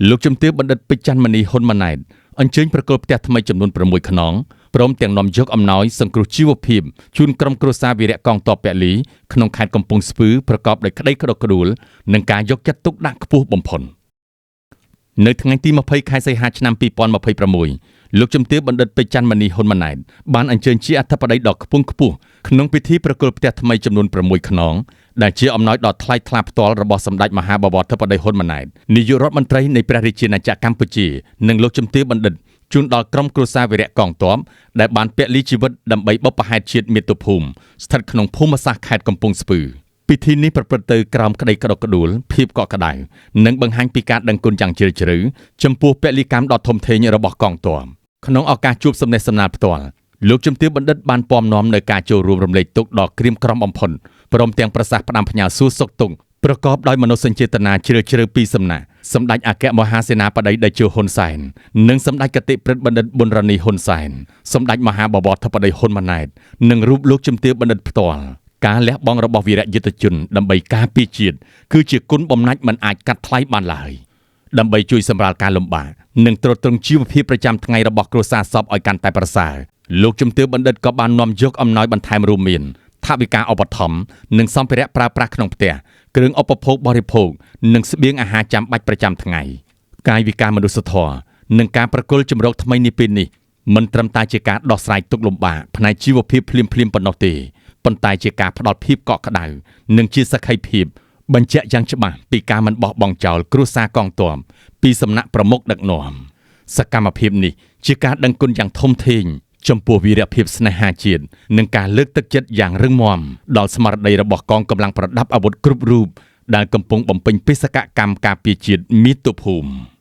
លោកជំទាវបណ្ឌិតពេជ្រច័ន្ទមនីហ៊ុនម៉ាណែតអញ្ជើញប្រគល់ផ្ទះថ្មីចំនួន6ខ្នងព្រមទាំងនាំយកអំណោយសង្គ្រោះជីវភាពជូនក្រុមគ្រួសារវីរៈកងទ័ពពលីក្នុងខេត្តកំពង់ស្ពឺប្រកបដោយក្តីក្តុកក្តួលនិងការយកចិត្តទុកដាក់ខ្ពស់បំផុត។ នៅថ្ងៃទី20ខែសីហាឆ្នាំ2026លោកជំទាវបណ្ឌិតពេជ្រច័ន្ទមនីហ៊ុនម៉ាណែតបានអញ្ជើញជាអធិបតីដ៏ខ្ពង់ខ្ពស់ក្នុងពិធីប្រគល់ផ្ទះថ្មីចំនួន6ខ្នងដែលជាអំណោយដ៏ថ្លៃថ្លាផ្ទាល់របស់សម្ដេចមហាបវរធិបតីហ៊ុនម៉ាណែតនាយករដ្ឋមន្ត្រីនៃព្រះរាជាណាចក្រកម្ពុជានិងលោកជំទាវបណ្ឌិតជូនដល់ក្រុមគ្រួសារវីរៈកងទ័ពដែលបានពលីជីវិតដើម្បីបុព្វហេតុជាតិមាតុភូមិស្ថិតក្នុងភូមិសាស្ត្រខេត្តកំពង់ស្ពឺ។ ពិធីនេះប្រព្រឹត្តទៅក្រោមក្តីក្តុកក្តួលភាពកក់ក្ដៅនិងបង្ហាញពីការដឹងគុណយ៉ាងជ្រាលជ្រៅចំពោះពលីកម្មដ៏ធំធេងរបស់កងទ័ពក្នុងឱកាសជួបសំណេះសំណាលផ្ទាល់លោកជំទាវបណ្ឌិតបានពំនាំនៅការចូលរួមរំលែកទុក្ខដ៏ក្រៀមក្រំបំផុតព្រមទាំងប្រសាសន៍ផ្ដាំផ្ញើសួរសុខទុក្ខប្រកបដោយមនោសញ្ចេតនាជ្រាលជ្រៅពីសំណាក់សម្ដេចអគ្គមហាសេនាបតីតេជោហ៊ុនសែននិងសម្ដេចគតិព្រឹទ្ធបណ្ឌិតប៊ុនរ៉ានីហ៊ុនសែនសម្ដេចមហាបវរធិបតីហ៊ុនម៉ាណែតនិងរូបលោកជំទាវបណ្ឌិតផ្ទាល់ការលះបង់របស់វីរៈយុទ្ធជនដើម្បីការពារជាតិគឺជាគុណបំណាច់មិនអាចកាត់ថ្លៃបានឡើយដើម្បីជួយសម្រាលការលំបាកនិងទ្រទ្រង់ជីវភាពប្រចាំថ្ងៃរបស់គ្រួសារសពឲ្យកាន់តែប្រសើរលោកជំទាវបណ្ឌិតក៏បាននាំយកអំណោយបន្ថែមរួមមានថវិកាឧបត្ថម្ភនិងសម្ភារៈប្រើប្រាស់ក្នុងផ្ទះគ្រឿងឧបភោគបរិភោគនិងស្បៀងអាហារចាំបាច់ប្រចាំថ្ងៃកាយវិការមនុស្សធម៌និងការប្រគល់ជំរកថ្មីនាពេលនេះមិនត្រឹមតែជាការដោះស្រាយទុក្ខលំបាកផ្នែកជីវភាពភ្លាមៗប៉ុណ្ណោះទេប៉ុន្តែជាការផ្ដល់ភាពកក់ក្ដៅនិងជាសក្ខីភាពបញ្ជាក់យ៉ាងច្បាស់ពីការមិនបោះបង់ចោលគ្រួសារកងទ័ពពីសំណាក់ប្រមុខដឹកនាំសកម្មភាពនេះជាការដឹងគុណយ៉ាងធំធេងចំពោះវីរភាពស្នេហាជាតិនិងការលើកទឹកចិត្តយ៉ាងរឹងមាំដល់ស្មារតីរបស់កងកម្លាំងប្រដាប់អាវុធគ្រប់រូបដែលកំពុងបំពេញបេសកកម្មការពារជាតិមាតុភូមិ។